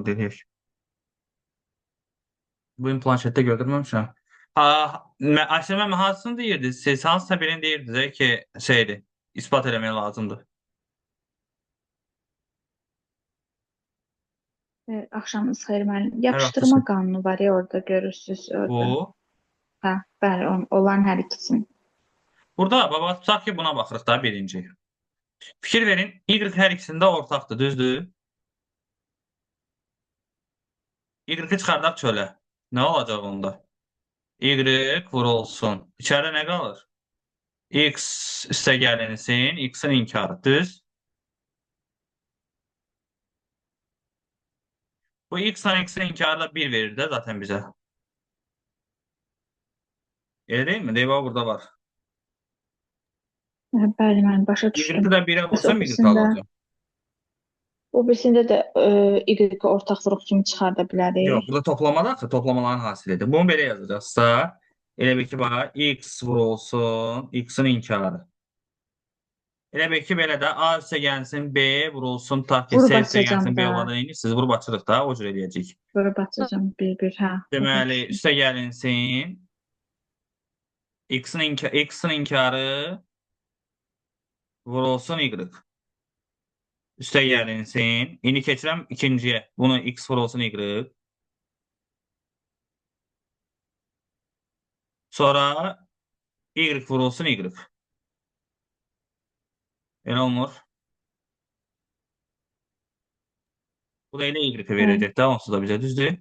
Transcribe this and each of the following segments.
Dur deyək. Bugün planşetdə götürməmişəm. Ha, Ayşə müəllim hansını deyirdiniz? Siz hansısa birini deyirdiniz ki, şeydir, isbat eləmək lazımdır. Axşamınız xeyir müəllim. Hər vaxtınız Yapışdırma xeyir. qanunu var ya orada görürsüz orada. Bu. Hə, bəli, onların hər ikisini. Burada baba tutaq ki, buna baxırıq da birinci. Fikir verin, Y hər ikisində ortaqdır, düzdür? Y-i çıxardaq çölə. Nə olacaq onda? Y vurulsun. İçəridə nə qalır? X üstə gəlinsin, X-in inkarı, düz? Bu X-la X-in inkarı da 1 verir də zaten bizə. Elə deyilmi? Deyil, burada var. Hə, bəli, müəllim, başa düşdüm. Y-i də 1-ə Bəs o vursam Y birisində, alacağım. o birisində də Y-i ortaq vuruq kimi çıxarda Yox, bilərik. burada toplamada axı toplamaların hasilidir. Bunu belə yazacaqsa, elə bil ki, bax, X vurulsun, X-in inkarı. Elə bil ki, belə də A üstə gəlsin, B vurulsun, tutaq ki, Vurub C üstə açacağam gəlsin, B da. olanda nə edirsiniz? Vurub açırıq da, o cür eləyəcəyik. Vurub açacağam bir-bir, hə. Başa Deməli, düşdüm. üstə gəlinsin, X-in inkarı vurulsun Y. Üstə gəlinsin. İndi keçirəm ikinciyə. Bunu X vurulsun Y. Sonra Y vurulsun Y. Elə olmur. Bu da elə Y Bəli, verəcək də onsuz da bizə, düzdür?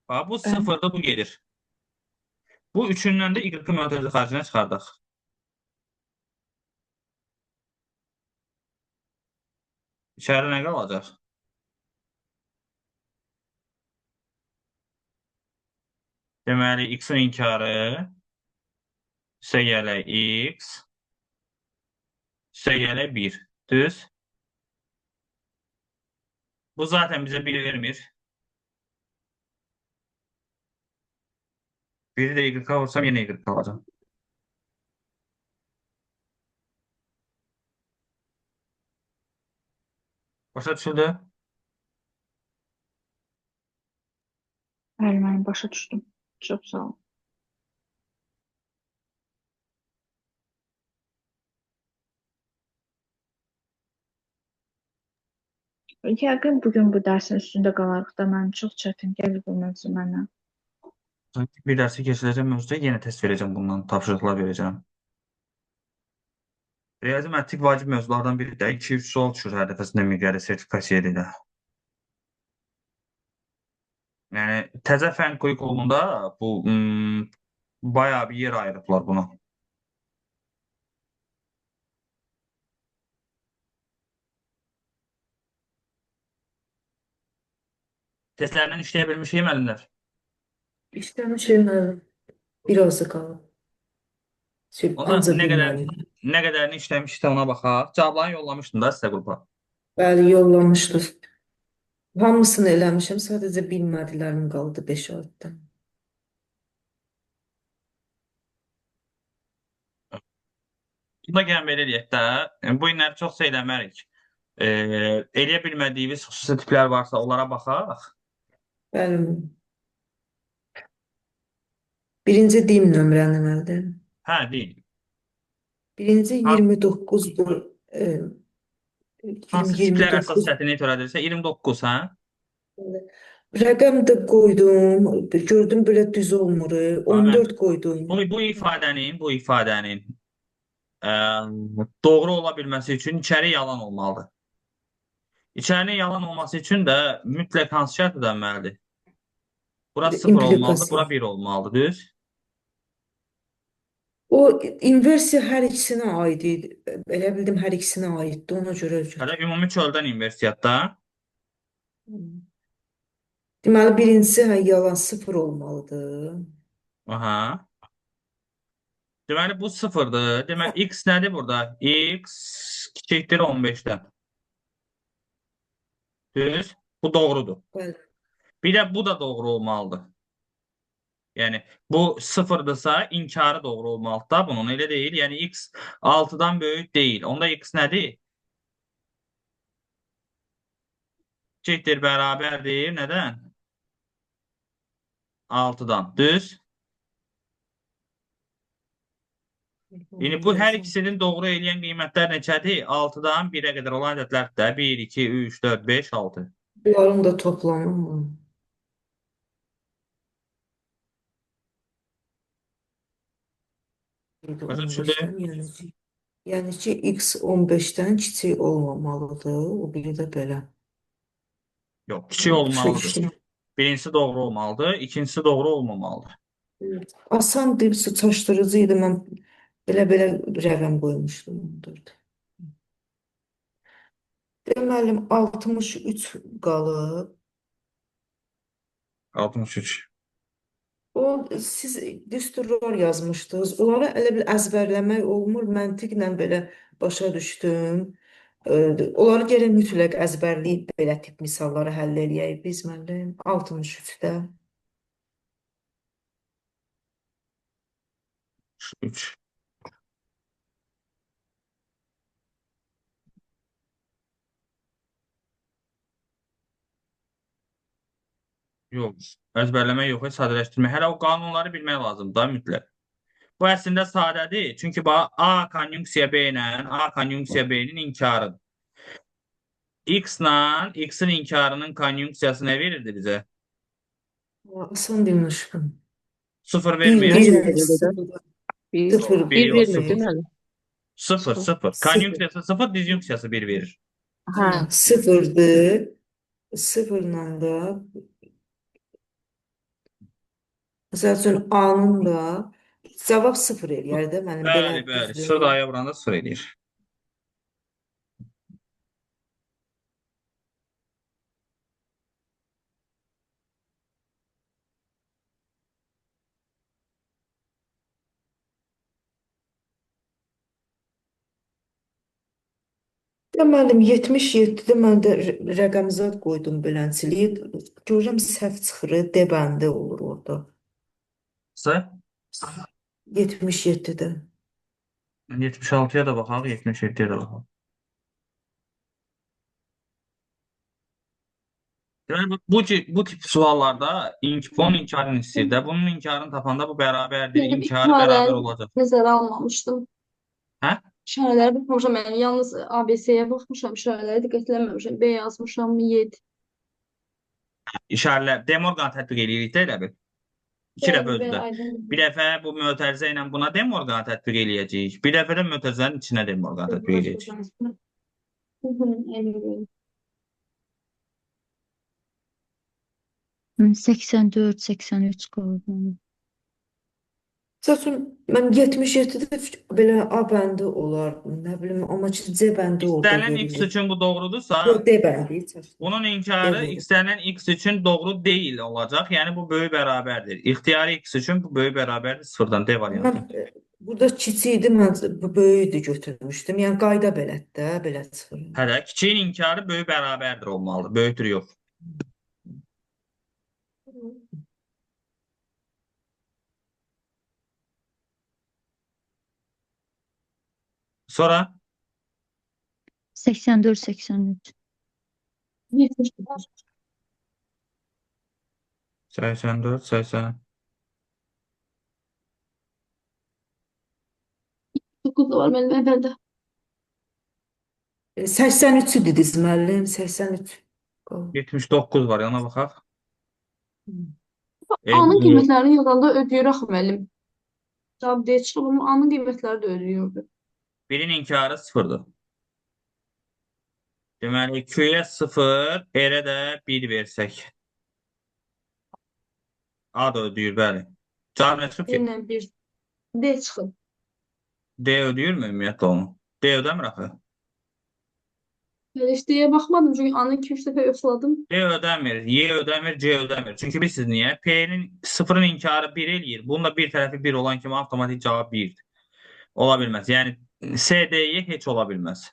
Bax, bu bəli. sıfırda bu gedir. Bu üçündən də Y-i mötərizə xaricinə çıxardaq. İçəridə nə qalacaq? Deməli, X-in inkarı üstə gələk X, üstə gələk 1. Düz? Bu zaten bizə 1 vermir. 1-i də Y-a vursam yenə Y alacağım. Başa düşüldü? Bəli, müəllim, başa düşdüm. Çox sağ olun. Yəqin bugün bu dərsin üstündə qalarıq da, mənim çox çətin gəlir bu mövzu mənə. Bir dərsi keçiləcəm mövzuda yenə test verəcəm bundan, tapşırıqlar verəcəm. Riyazi məntiq vacib mövzulardan biri də 2-3 sual düşür hər dəfəsində miqyarı sertifikasiya edir. Yəni təzə fənn kurikulumunda bu bayağı bir yer ayırıblar buna. Testlərdən işləyə bilmişik müəllimlər. İşləmişəm müəllim. Birazı qalıb. Şey, Onda ancaq nə qədər bilməliyəm. nə qədərini işləmişik ona baxaq. Cavablarını yollamışdım da sizə qrupa. Bəli, yollamışdınız. Hamısını eləmişəm, sadəcə bilmədiklərim qaldı 5-6-dan. Bunda gəlin belə eləyək də. Bu günləri çox şey eləmərik. Eləyə bilmədiyimiz xüsusi tiplər varsa onlara baxaq. Bəli. Birinci deyim nömrəni əldə. Hə, deyin. Birinci Ha, 29-dur. Hansı tiplər əsas 29. çətinlik törədirsə 29, hə? Rəqəm də qoydum. Gördüm belə düz olmur. Ha, mən 14 qoydum. bu ifadənin, doğru ola bilməsi üçün içəri yalan olmalıdır. İçərinin yalan olması üçün də mütləq hansı şərt ödənməlidir? Bura 0 olmalıdır, İmplikasiya. bura 1 olmalıdır, düz? O inversiya hər ikisinə aid idi. Elə bildim hər ikisinə aiddir. Ona görə Hələ ümumi çöldən inversiyatda. Deməli birincisi hə yalan 0 olmalıdır. Aha. Deməli bu 0-dır. Deməli x nədir burada? X kiçikdir 15-dən. Düz? Bu doğrudur. Bəli. Bir də bu da doğru olmalıdır. Yəni bu 0-dırsa inkarı doğru olmalıdır da bunun elə deyil. Yəni x 6-dan böyük deyil. Onda x nədir? Kiçikdir, bərabərdir. Nədən? 6-dan. Düz. İndi bu hər ikisinin doğru eləyən qiymətlər neçədir? 6-dan 1-ə qədər olan ədədlər də 1, 2, 3, 4, 5, 6. Bunların da toplamı. Başa düşüldü? 15-dən, yəni ki, x 15-dən kiçik olmamalıdır. O biri də belə. Yox, kiçik olmalıdır. Birincisi doğru olmalıdır, ikincisi doğru olmamalıdır. Evet. Asan dil çaşdırıcı idi. Mən belə-belə rəqəm qoymuşdum 14. Deməli 63 qalıb. 63. O siz düsturlar yazmışdınız. Onları elə bil əzbərləmək olmur. Məntiqlə belə başa düşdüm. Onları gərək mütləq əzbərləyib belə tip misalları həll eləyək biz müəllim. 63-də. 3. Yox, əzbərləmək yox, sadələşdirmək. Hələ o qanunları bilmək lazımdır da mütləq. Bu əslində sadədir. Çünki bax A konyunksiya B ilə A konyunksiya B-nin inkarıdır. X-la X-in inkarının konyunksiyası nə verirdi bizə? Asan demişdim. 0 Bir vermir. ilə Bir verirdi də. sıfır. Bir, Sıfır. Bir bir yox, vermir, sıfır. değil mi? 0, Sıfır. 0. Sıfır. Konyunksiyası 0, dizyunksiyası 1 verir. Hə. Sıfırdır. Sıfırla da məsəl üçün A-nın da cavab sıfır eləyər də mənim belə Bəli, bəli. düzdür. 0 da A-ya vuranda 0 eləyir. Deməli 77-də mən də rəqəmzad qoydum belənsiliyi. Görürəm səhv çıxır, D bəndi olur orada. S 77-də. 76-ya da baxaq, 77-yə də baxaq. Deməli, bu tip suallarda bunun inkarını istəyir də. Bunun inkarını tapanda bu bərabərdir. Mənim İnkarı bərabər işarələri olacaq. nəzərə almamışdım. Hə? İşarələrə baxmamışam. Yəni yalnız ABC-yə baxmışam, işarələrə diqqət eləməmişəm. B yazmışam, 7. İşarələr De Morgan tətbiq eləyirik də elə bil. İki dəfə Bəli, özü bəli, də. aydın. Bir dəfə bu mötərizə ilə buna De Morgan tətbiq eləyəcəyik. Bir dəfə də mötərizənin içinə De Morgan tətbiq eləyəcəyik. Hı hı, aydın görürəm. 84, 83 qaldı. Məsəl üçün mən 77-də belə A bəndi olar, nə bilim, amma ki C bəndi orada İstənilən x verilir. üçün bu doğrudursa, Yox, D bəndi çaşdım. bunun D inkarı verir. istənilən x üçün doğru deyil olacaq. Yəni bu böyük bərabərdir. İxtiyari x üçün bu böyük bərabərdir sıfırdan D variantı. Mən burada kiçik idi, mən bu böyüdü götürmüşdüm. Yəni qayda belədir də, belə çıxır. Hələ kiçiyin inkarı böyük bərabərdir olmalıdır. Böyükdür yox. Sonra 84, 83. 79. 84, 80. 9 da var mənim əvvəldə. 83-ü dediniz müəllim, 83. Qaldı. 79 var, yana baxaq. A-nın 50. qiymətlərini yazanda ödəyir axı müəllim. Cavab D çıxıb, amma A-nın qiymətləri də ödəyirdi. Birin inkarı sıfırdır. Deməli, Q-yə 0, R-ə də 1 versək. A da ödəyir, bəli. Cavab nə çıxıb ki? 1 ilə 1 D çıxıb. D ödəyirmi ümumiyyətlə onu? D ödəmir axı. Bəli, heç D-yə baxmadım çünki A-nı 2-3 dəfə yoxladım. D ödəmir, Y ödəmir, C ödəmir. Çünki bilirsiniz niyə? P-nin sıfırın inkarı 1 eləyir. Bunun da bir tərəfi 1 olan kimi avtomatik cavab 1-dir. Ola bilməz. Yəni S, D, Y heç ola bilməz.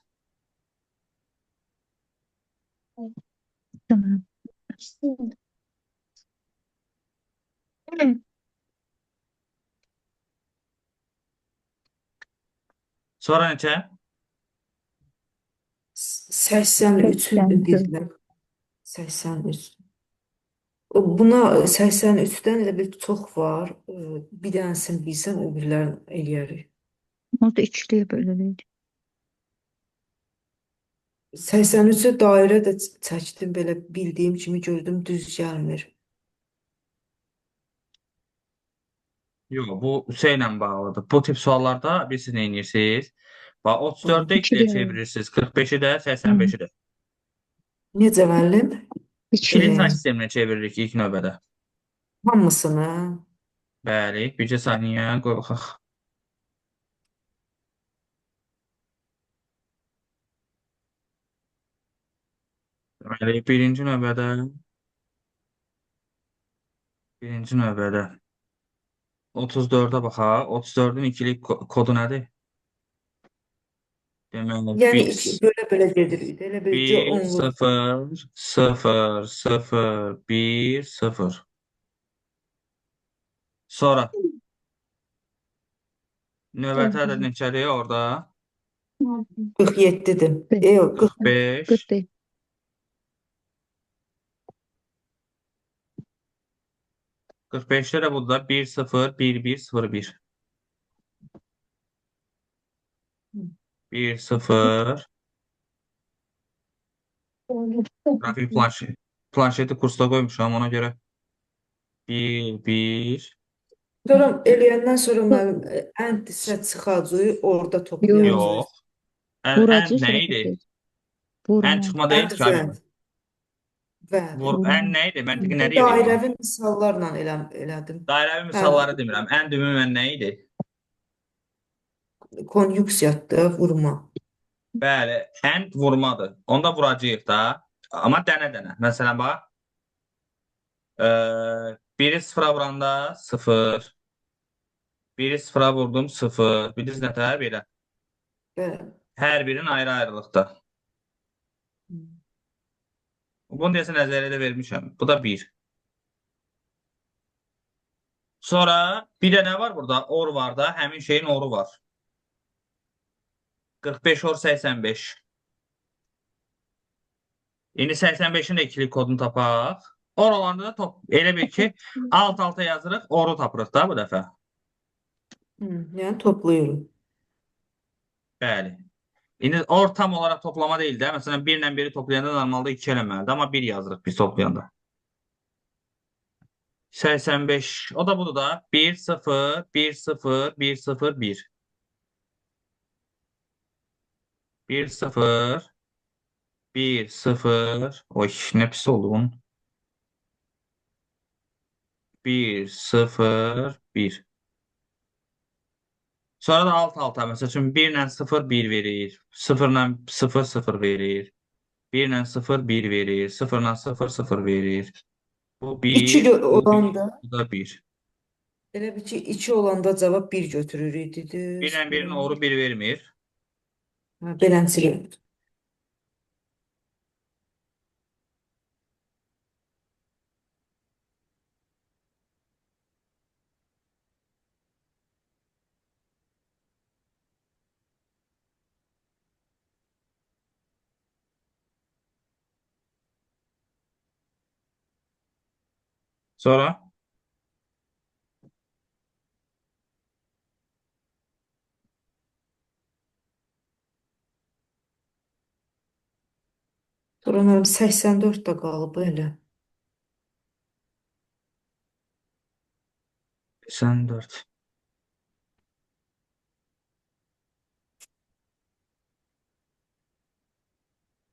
Tamam. Sonra neçə? 83-ü 84. dedilər. 83. O, buna 83-dən elə bir çox var. Bir dənəsini bilsəm o birilərini eləyərik. Orada ikiliyə bölülür. 83-ü dairə də çəkdim belə bildiyim kimi gördüm düz gəlmir. Yox, bu C ilə bağlıdır. Bu tip suallarda bilirsiniz nə edirsiniz? Bax, 34-də 2-yə İkiliyə. çevirirsiniz, 45-i də, 85-i də. Necə müəllim? İkili İkiliyə. say sisteminə çeviririk ilk növbədə. Hamısını. Bəli, bircə saniyə qoy baxaq. Deməli, birinci növbədə 34-ə baxaq. 34-ün ikili kodu nədir? Deməli, Yəni 1, iki, belə-belə gedirik. Elə bil ki, 1, onluq. 0, 0, 0, 1, 0. Sonra növbəti ədəd neçədir orada? 47-dir. Yox, 40. 45. 45. 45-də də burada 1, 0, 1, 1, 0, 1. 1, 0. Qrafik planşet. Planşeti kursda qoymuşam ona görə. 1, 1. Sonra eləyəndən sonra müəllim and isə çıxacaq, orada toplayacağıq. Yox. Ən, ən Vuracaq nə sonra idi? toplayacaq. Ən Vurma. çıxma deyil And ki, abi. və və. Vur, ən nə idi? Məntiqi nə deyirik ona? Dairəvi misallarla elədim. Dairəvi Hə, misalları demirəm. Ən ümumən nə idi? Konjuksiyadır, vurma. Bəli, ən vurmadır. Onda vuracağıq da. Amma dənə-dənə. Məsələn, bax. Biri sıfıra vuranda 0. Biri sıfıra vurdum 0. Bildiniz nətər? Belə. Bəli. Hər birinin ayrı-ayrılıqda. Bunu deyəsən nəzəriyyədə vermişəm. Bu da 1. Sonra bir də nə var burada? Or var da. Həmin şeyin oru var. 45 or 85. İndi 85-in də ikili kodunu tapaq. Or olanda da top elə bil ki, alt-alta yazırıq, oru tapırıq da bu dəfə. Yəni toplayırıq. Bəli. İndi or tam olaraq toplama deyil də. Məsələn, 1 ilə 1-i toplayanda normalda 2 eləməlidir, amma 1 yazırıq biz toplayanda. 85. O da budur da. 1 0 1 0 1 0 1. 1 0 1 0. Oy, nə pis oldu bunun. 1 0 1. Sonra da alt-alta. Məsəl üçün 1 ilə 0 1 verir. 0 ilə 0 0 verir. 1 ilə 0 1 verir. 0 ilə 0 0 verir. Bu 2 1, bu 1, olanda, bu da 1. elə bil ki, 2 olanda cavab 1 götürürük, 1 düz. ilə 1-in oru 1 vermir. Hə, beləncə. Sonra Sonra mənim 84 də qalıb elə. 84.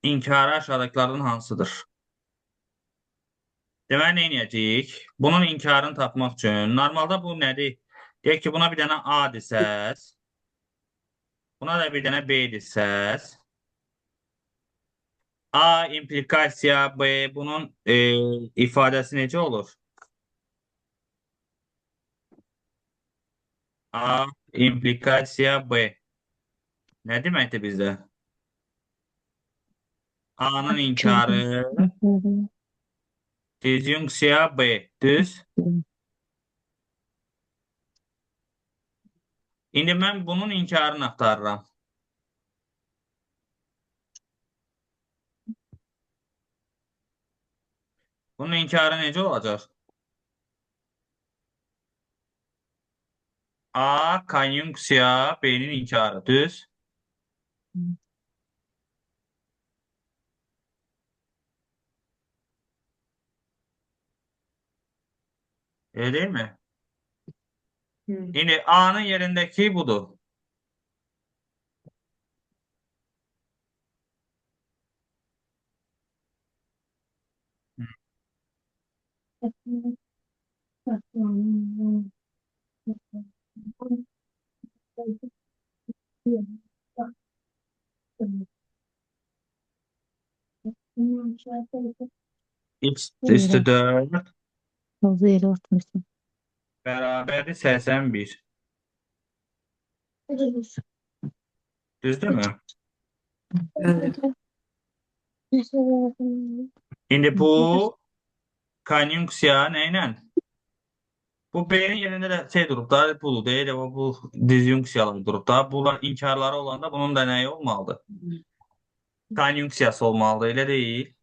İnkarı aşağıdakılardan hansıdır? Deməli, nə edəcəyik? Bunun inkarını tapmaq üçün, normalda bu nədir? Deyək ki, buna bir dənə A desəz, buna da bir dənə B desəz, A implikasiya B, bunun ifadəsi necə olur? A implikasiya B. Nə deməkdir bizdə? A-nın inkarı disjunksiya B. Düz? İndi mən bunun inkarını axtarıram. Bunun inkarı necə olacaq? A konyunksiya B-nin inkarı. Düz? Elə deyil mi? Hı. İndi A-nın yerindəki budur. X üstü 4 Fazla yere atmışsın. bərabərdir 81. Düzdürmü? Bəli. İndi bu konyunksiya nə ilə? Bu B-nin yerində də şey durub da, budur deyil, o bu dizyunksiyalar durub da. Bunlar inkarları olanda bunun da nəyi olmalıdır? Konyunksiyası olmalıdır, elə deyil.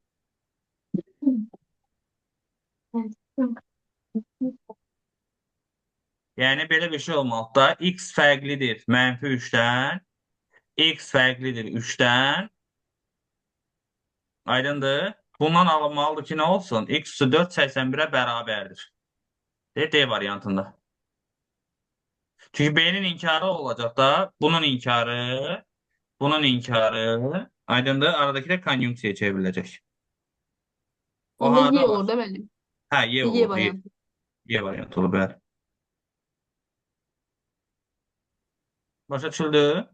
Yəni belə bir şey olmalıdır da. X fərqlidir mənfi 3-dən, X fərqlidir 3-dən. Aydındır? Bundan alınmalıdır ki, nə olsun? X üstü 4 81-ə bərabərdir. D, D variantında. Çünki B-nin inkarı olacaq da, bunun inkarı, bunun inkarı, aydındır? Aradakı da konyunksiyaya çevriləcək. O Onda harda Y var? olur da müəllim. Hə, Y Y olur. Y, variantı. Y variantı olur, bəli. Başa düşüldü?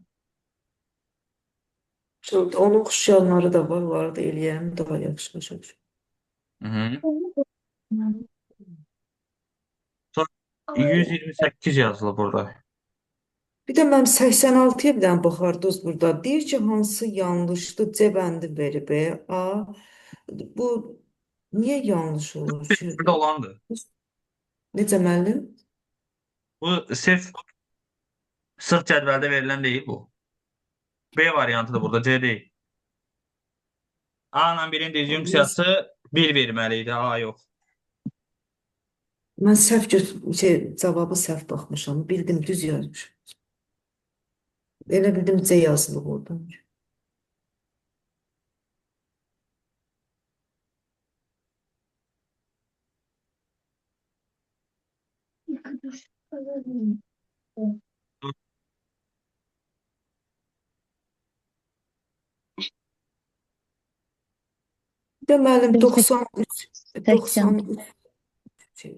Çox, onun oxşayanları da var. Onları da eləyəm daha yaxşı başa düşürəm. Hı -hı. Sonra 128 yazılı burada. Bir də mənim 86-ya bir dənə baxardınız burada. Deyir ki, hansı yanlışdır? C bəndi verib. A. Bu niyə yanlış olur ki? Burada olandır. Necə müəllim? Bu sırf cədvəldə verilən deyil bu. B variantıdır burada, C deyil. A ilə 1-in dizyunksiyası 1 verməli idi, A yox. Mən səhv cavabı səhv baxmışam. Bildim, düz yazmışam. Elə bildim C yazılıb orada. Bir də müəllim 93 80. 93 şey,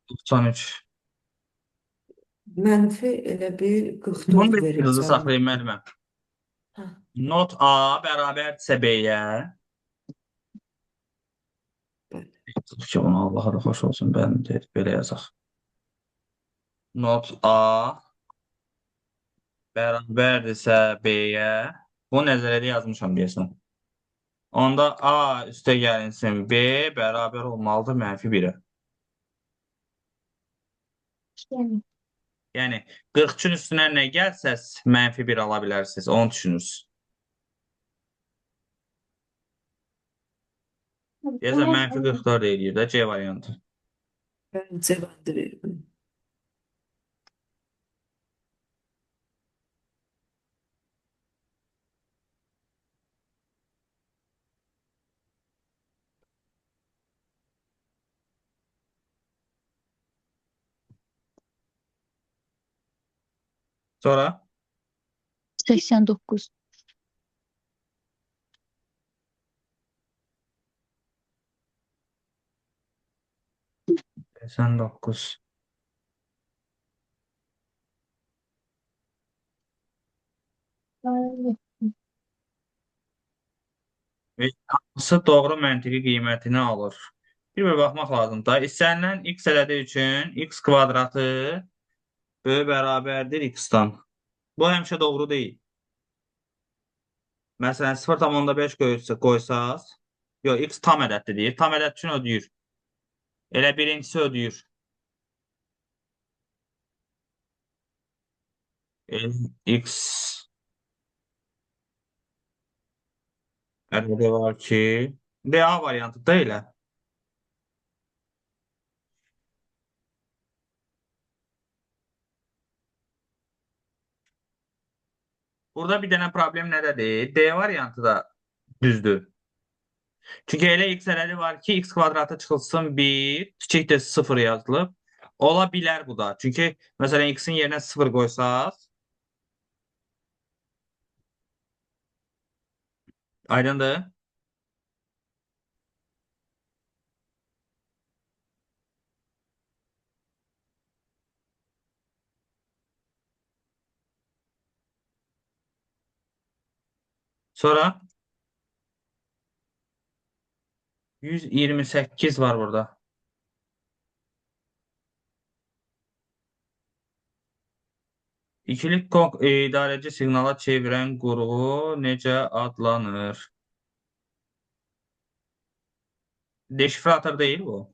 93. mənfi elə bir Bunu 44 bir verib hızlı cavab. saxlayın müəllimə. Hə. Not A bərabərdirsə B-yə. Bəli. Ki, onu Allaha da xoş olsun. Mən də belə yazaq. Not A bərabərdirsə B-yə. Bu nəzərədə yazmışam deyəsən. Onda A üstə gəlinsin B bərabər olmalıdır mənfi 1-ə. Yəni 43-ün üstünə nə gəlsə mənfi 1 ala bilərsiniz. Onu düşünürsünüz. Deyəsən mənfi 44 eləyir də C variantı. Bəli, C bəndi verib. Sonra 89. 89. Və hansı doğru məntiqi qiymətini alır? Bir baxmaq lazımdır da. İstənilən x ədədi üçün x kvadratı böyük bərabərdir x-dan. Bu həmişə doğru deyil. Məsələn, 0,5 qoysaz, yox, x tam ədəddir deyir. Tam ədəd üçün ödəyir. Elə birincisi ödəyir. X. Ədədi var ki, D A variantı da elə. Burada bir dənə problem nədədir? D variantı da düzdür. Çünki elə x ədədi var ki, x kvadratı çıxılsın 1, kiçikdir 0 yazılıb. Ola bilər bu da. Çünki məsələn x-in yerinə 0 qoysaq, aydındır? Sonra 128 var burada. İkilik kod idarəci siqnala çevirən qurğu necə adlanır? Deşifrator deyil bu.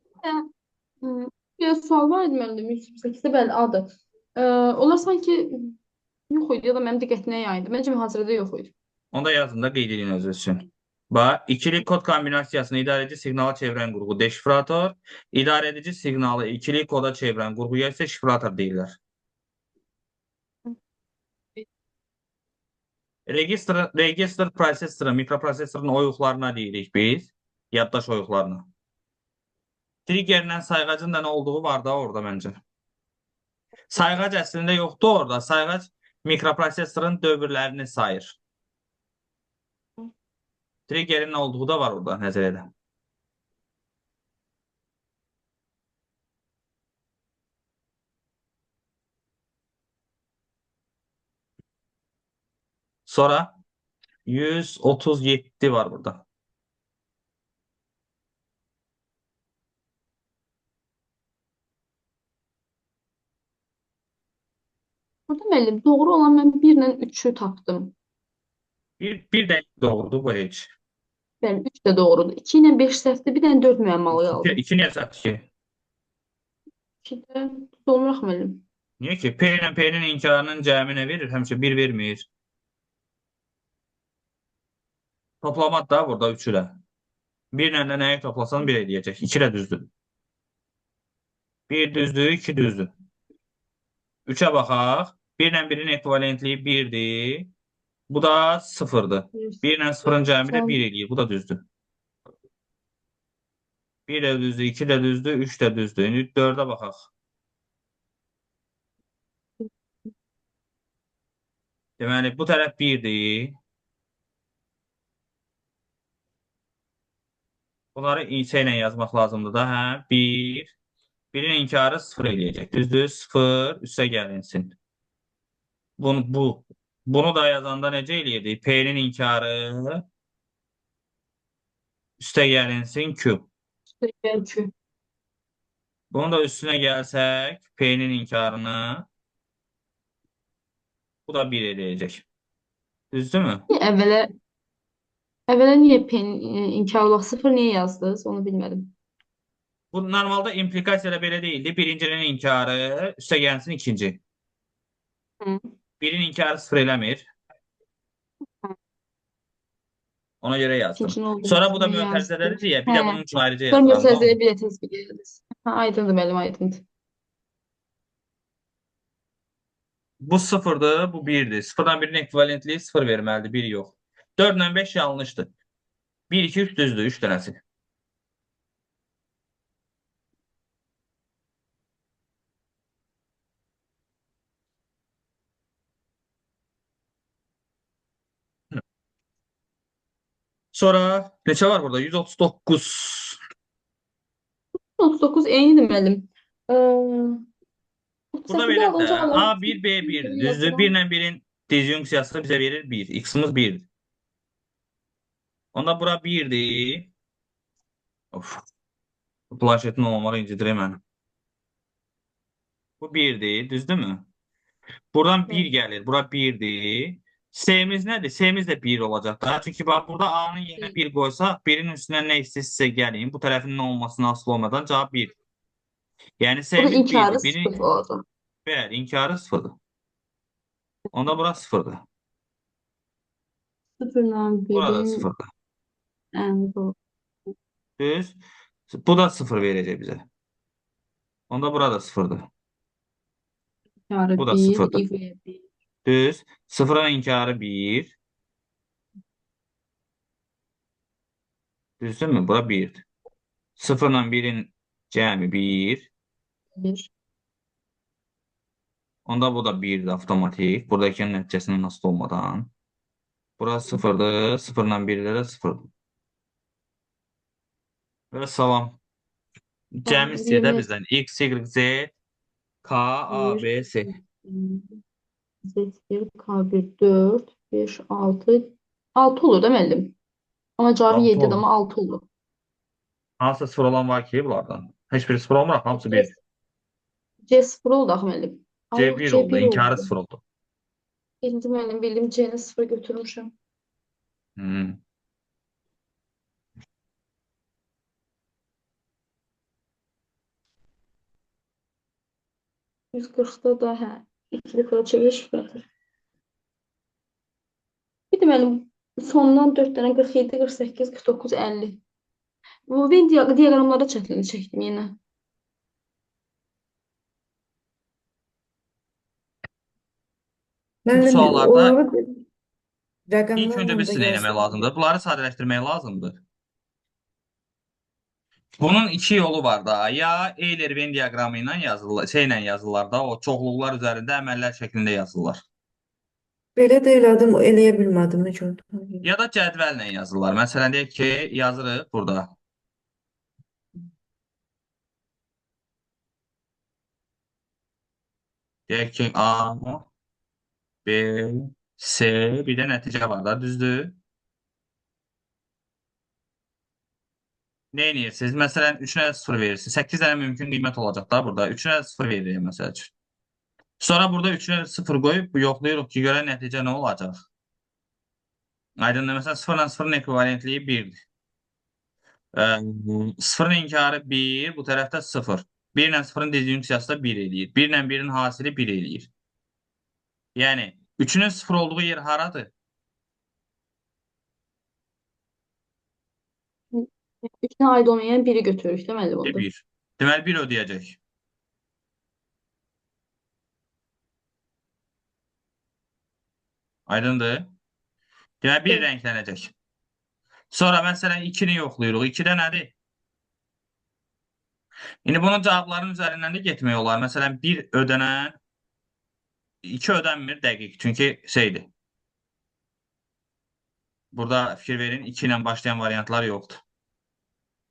Bir sual var idi mənim də 128-də, bəli, A-dır. Onlar sanki yox idi ya da mənim diqqətimə yayındı. Məncə mühazirədə yox idi. Onu da yazın da qeyd edin özünüz üçün. Bax, ikili kod kombinasiyasını idarəci siqnala çevirən qurğu deşifrator, idarəedici siqnalı ikili koda çevirən qurğuya isə şifrator deyirlər. Registr prosesorun, mikroprosesorun oyuqlarına deyirik biz. Yaddaş oyuqlarına. Triggerlə sayğacın da nə olduğu var da orada məncə. Sayğac əslində yoxdur orada. Sayğac mikroprosesorun dövrlərini sayır. Triggerin nə olduğu da var orada nəzərdə. Sonra 137 var burada. Burada müəllim, doğru olan mən 1 ilə 3-ü tapdım. Bir də doğrudur bu heç. Bəli, 3 də doğrudur. 2 ilə 5 səhvdir, bir dənə 4 müəmmalı qaldı. 2 niyə səhvdir ki? 2 də olmur axı müəllim. Niyə ki? P ilə P-nin inkarının cəmi nə verir? Həmişə 1 vermir. Toplamaq da burada 3-ü də. 1 ilə də nəyi toplasan 1 eləyəcək. 2 də düzdür. 1 düzdür, 2 düzdür. 3-ə baxaq. 1 ilə 1-in ekvivalentliyi 1-dir. Bu da 0-dır. 1 ilə 0-ın cəmi də 1 eləyir. Bu da düzdür. 1 də düzdür, 2 də düzdür, 3 də düzdür. İndi 4-ə baxaq. Deməli, bu tərəf 1-dir. Bunları İ ilə yazmaq lazımdır da. Hə? 1. 1-in inkarı 0 eləyəcək. Düzdür? 0 üstə gəlinsin. Bunu da yazanda necə eləyirdik? P-nin inkarı üstə gəlinsin Q. Üstə gəl Q. Bunu da üstünə gəlsək, P-nin inkarını bu da 1 eləyəcək. Düzdürmü? Əvvələ niyə P-nin inkarı olaraq 0 niyə yazdınız? Onu bilmədim. Bu normalda implikasiyada belə deyildi. Birincinin inkarı üstə gəlsin ikinci. Hı. Birin inkarı 0 eləmir. Ona görə yazdım. Sonra bu da mötərizələrdir ya, bir də bunun üçün ayrıca Sonra yazıram. mötərizələri bir də təsbit edirdiniz. Ha, aydındır müəllim, aydındır. Bu 0-dır, bu 1-dir. 0-dan 1-in ekvivalentliyi 0 verməlidir, 1 yox. 4 ilə 5 yanlışdır. 1, 2, 3 düzdür, 3 dənəsi. Sonra neçə var burada? 139. 39 eynidir müəllim. Burada 38-də belədir. alınca A1, B1. Düzdür. 1 ilə 1-in disjunksiyası bizə verir 1. X-imiz 1-dir. Onda bura 1-dir. Of. Bu planşetin olmamağı incidir məni. Bu 1-dir. Düzdürmü? Buradan 1 gəlir. Bura 1-dir. S-miz nədir? S-miz də 1 olacaq da. Çünki bax burada A-nın yerinə 1 qoysaq, 1-in üstünə nə istəyirsə gəlin. Bu tərəfin nə olmasına asılı olmadan cavab 1. Yəni S-miz inkarı 1-dir. 1-in 0 olacaq. Bəli, inkarı 0-dır. Onda bura 0-dır. 0 ilə Burada 1-in 0-dır. N bu. Düz. Bu da 0 verəcək bizə. Onda burada 0-dır. İnkarı Bu da 1, 0-dır. Y 1. Düz. 0-ın inkarı 1. Düzdürmü? Bura 1-dir. 0 ilə 1-in cəmi 1. 1. Onda bu da 1-dir avtomatik. Buradakının nəticəsindən asılı olmadan. Bura 0-dır. 0 ilə 1-də də 0-dır. Və salam. Cəmi istəyir də bizdən. X, Y, Z, K, A, B, C. Z1, K1, 4, 5, 6. 6 olur da müəllim. Amma cavabı 6 7-dir, olur. amma 6 olur. Hansısa 0 olan var ki bunlardan? Heç biri 0 olmur, hamısı 1. C 0 oldu axı müəllim. Ay, yox, C1 oldu, C1 inkarı oldu. 0 oldu. İndi müəllim bildim C-ni 0 götürmüşəm. Hmm. %40-da da hə, ikili kvadrat çeviriş fırlatır. Bir də müəllim sondan 4 dənə 47, 48, 49, 50. Bu Venn diaqramlarda çətinlik çəkdim yenə. Bu Müəllim, suallarda onları ilk rəqəmlərlə öncə də biz nə etmək yazsaq. lazımdır? Bunları sadələşdirmək lazımdır. Bunun iki yolu var da. Ya Euler-Venn diaqramı ilə yazılır, şeylə yazılır da, o çoxluqlar üzərində əməllər şəklində yazılır. Belə də elədim, eləyə bilmədim gördüm. Ya da cədvəllə yazılır. Məsələn, deyək ki, yazırıq burada. Deyək ki, A, B, C, bir də nəticə var da, düzdür? Nə edirsiniz? Məsələn, 3-nə 0 verirsiniz. 8 dənə mümkün qiymət olacaq da burada. 3-nə 0 veririk məsəl üçün. Sonra burada 3-nə 0 qoyub yoxlayırıq ki, görək nəticə nə olacaq. Aydındır. Məsələn, 0 ilə 0-ın ekvivalentliyi 1-dir. 0-ın inkarı 1, bu tərəfdə 0. 1 ilə 0-ın disjunksiyası da 1 eləyir. 1 ilə 1-in hasili 1 eləyir. Yəni, 3-ünün 0 olduğu yer haradır? 3-nə aid olmayan 1-i götürürük də müəllim onda. 1. Deməli, 1 ödəyəcək. Aydındır? Deməli, 1 Evet. rənglənəcək. Sonra məsələn 2-ni yoxlayırıq. 2-də nədir? İndi bunun cavablarının üzərindən də getmək olar. Məsələn, 1 ödənən, 2 ödənmir dəqiq. Çünki şeydir. Burada fikir verin, 2 ilə başlayan variantlar yoxdur.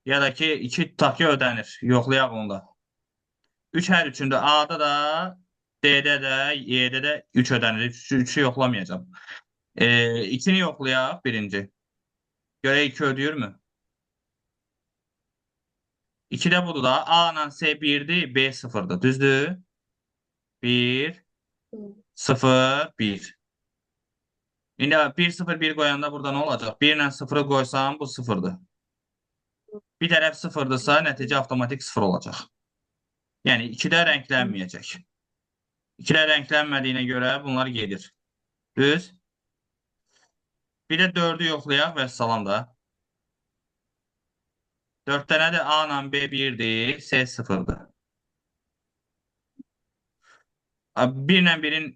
Ya da ki, 2 tutaq ki, ödənir. Yoxlayaq onu da. 3 hər üçündə A-da da, D-də də, Y-də də 3 ödənilir. 3-ü yoxlamayacağam. 2-ni yoxlayaq birinci. Görək 2 ödəyirmi? 2-də budur da. A ilə C 1-dir, B 0-dır. Düzdür? 1, 0, 1. İndi 1, 0, 1 qoyanda burada nə olacaq? 1 ilə 0-ı qoysam bu 0-dır. Bir tərəf 0-dırsa nəticə avtomatik 0 olacaq. Yəni 2-də rənglənməyəcək. 2-də rənglənmədiyinə görə bunlar gedir. Düz? Bir də 4-ü yoxlayaq və salam da. 4-də nədir? A ilə B 1-dir, C 0-dır. 1 ilə 1-in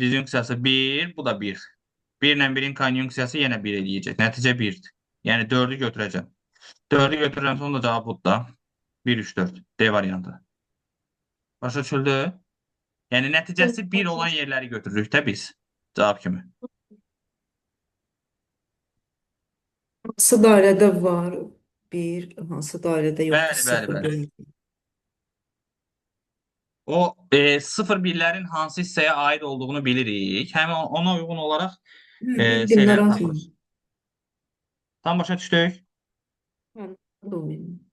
disjunksiyası 1, bu da 1. 1 ilə 1-in konjunksiyası yenə 1 eləyəcək. Nəticə 1-dir. Yəni 4-ü götürəcəm. 4-ü götürürəm, sonra cavab budur da. 1, 3, 4. D variantı. Başa düşüldü? Yəni nəticəsi 1 olan yerləri götürürük də biz. Cavab kimi. Hansı dairədə var 1, hansı dairədə yoxdur Bəli, bəli, 0, bəli. 1. O 0-1-lərin hansı hissəyə aid olduğunu bilirik. Həm ona uyğun olaraq Bildim, şeyləri narahat tapırıq. olmayın. Tam başa düşdük? Narahat olmayın.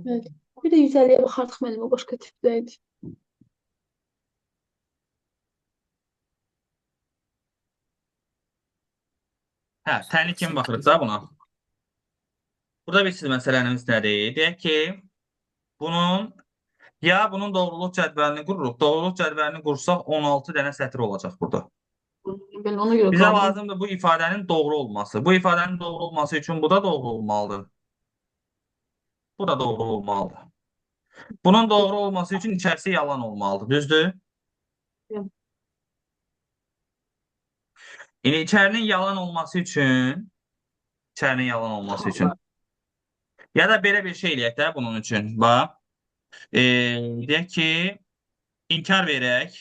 Evet. Bir də 150-yə baxardıq müəllim, o başqa tipdə idi. Hə, tənlik kimi baxırıq da buna. Burada bir siz məsələniz nədir? Deyək ki, bunun ya bunun doğruluq cədvəlini qururuq. Doğruluq cədvəlini qursaq 16 dənə sətir olacaq burada. Belə ona görə Bizə qaldım. lazımdır bu ifadənin doğru olması. Bu ifadənin doğru olması üçün bu da doğru olmalıdır. Bu da doğru olmalıdır. Bunun doğru olması üçün içərisi yalan olmalıdır. Düzdür? Evet. İndi içərinin yalan olması üçün ya da belə bir şey eləyək də bunun üçün. Bax. Deyək ki, inkar verək.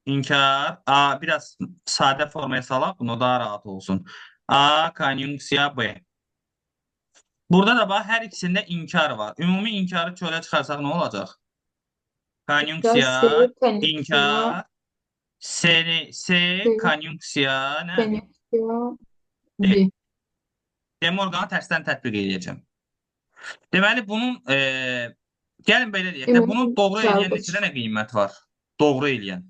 İnkar. A, biraz sadə formaya salaq, bunu daha rahat olsun. A konyunksiya B. Burada da bax, hər ikisində inkar var. Ümumi inkarı çölə çıxarsaq nə olacaq? Konyunksiya, C, konyunksiya, inkar, C, C C, konyunksiya, nə? konyunksiya, D. D. De Morganı tərsdən tətbiq eləyəcəm. Deməli, bunun, gəlin belə deyək də, Ümumi bunu doğru inkarı eləyən neçə dənə qiymət var? Doğru eləyən.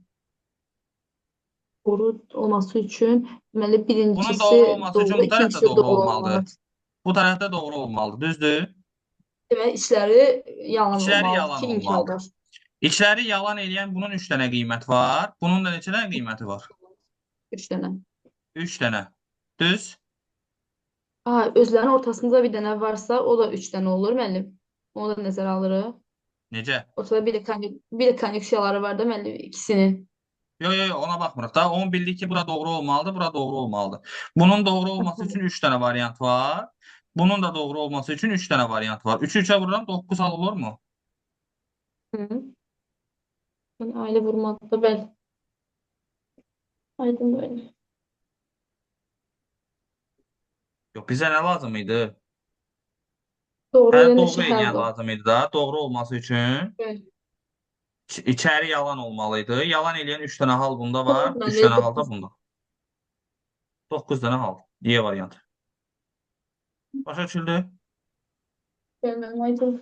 Doğru olması üçün deməli Bunun birincisi doğru olması üçün doğru, bu tərəf də ikincisi doğru doğru olmalıdır. olmalıdır. Bu tərəfdə doğru olmalıdır, düzdür? Deməli içləri yalan İçləri olmalıdır yalan ki, inkar olmalıdır. var. İçləri yalan eləyən bunun 3 dənə qiyməti var. Bunun da neçə dənə qiyməti var? 3 dənə. 3 dənə. Düz? Aha, özlərinin ortasında bir dənə varsa, o da 3 dənə olur müəllim. Onu da nəzərə alırıq. Necə? Ortada bir də konyunksiyaları var da müəllim ikisinin. Yo, yo, yo, ona baxmırıq da. Onu bildik ki, bura doğru olmalıdır, bura doğru olmalıdır. Bunun doğru olması üçün 3 dənə variant var. Bunun da doğru olması üçün 3 dənə variant var. 3-ü 3-ə vururam, 9 hal olur mu? Hı. Ben aile vurmadı da bəli. Aydın böyle. Yox, bizə nə lazım idi? Doğru Hə, eləyən doğru neçə eləyən həll var? lazım idi da. Doğru olması üçün Bəli. İçəri yalan olmalı idi. Yalan eləyən 3 dənə hal bunda var, Doğru, 3 müəllim, dənə hal da 9. bunda. 9 dənə hal. Y variantı. Başa düşüldü? Bəli, müəllim, aydın.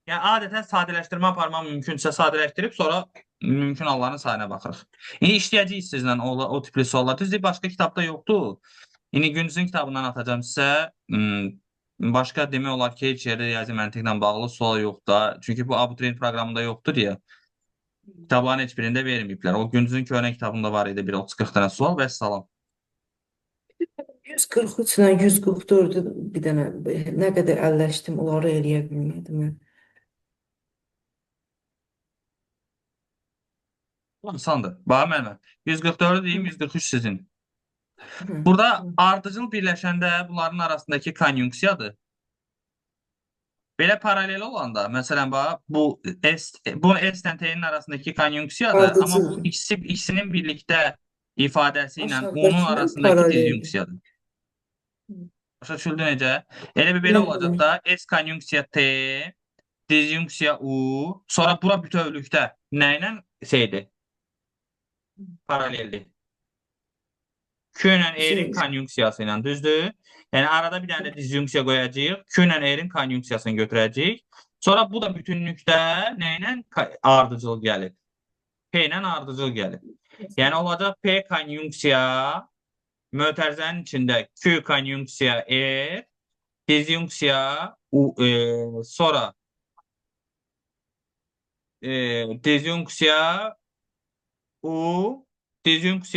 Yəni adətən sadələşdirmə aparmaq mümkünsə sadələşdirib sonra mümkün halların sayına baxırıq. İndi işləyəcəyik sizlə o tipli suallar. Düzdür, başqa kitabda yoxdur. İndi Gündüzün kitabından atacağım sizə. Başqa demək olar ki, heç yerdə riyazi məntiqlə bağlı sual yoxdur da. Çünki bu abituriyent proqramında yoxdur deyə. Kitabların heç birində verməyiblər. O Gündüzün köhnə kitabında var idi bir 30-40 dənə sual və salam. 143 ilə 144-ü bir dənə nə qədər əlləşdim, onları eləyə bilmədim. Asandır. Bax müəllimə. 144-ü deyim, 143 sizin. Hı. Burada ardıcıl birləşəndə bunların arasındakı konyunksiyadır. Belə paralel olanda, məsələn bax, bu S bu S ilə T-nin arasındakı konyunksiyadır, amma bu Ardıcıl. ikisinin birlikdə ifadəsi ilə onun Aşağıdakının arasındakı paraleldir. dizyunksiyadır. Başa düşüldü necə? Elə bir belə olacaq Hı. da S konyunksiya T, dizyunksiya U, sonra bura bütövlükdə nə ilə şeydir? Paraleldir. Q ilə R-in Şey, konyunksiyası ilə, düzdür? Yəni arada bir dənə də dizyunksiya qoyacağıq. Q ilə R-in konyunksiyasını götürəcəyik. Sonra bu da bütünlükdə nə ilə ardıcıl gəlir? P ilə ardıcıl gəlir. Yəni olacaq P konyunksiya mötərizənin içində Q konyunksiya R, dizyunksiya U, sonra dizyunksiya U, dizyunksiya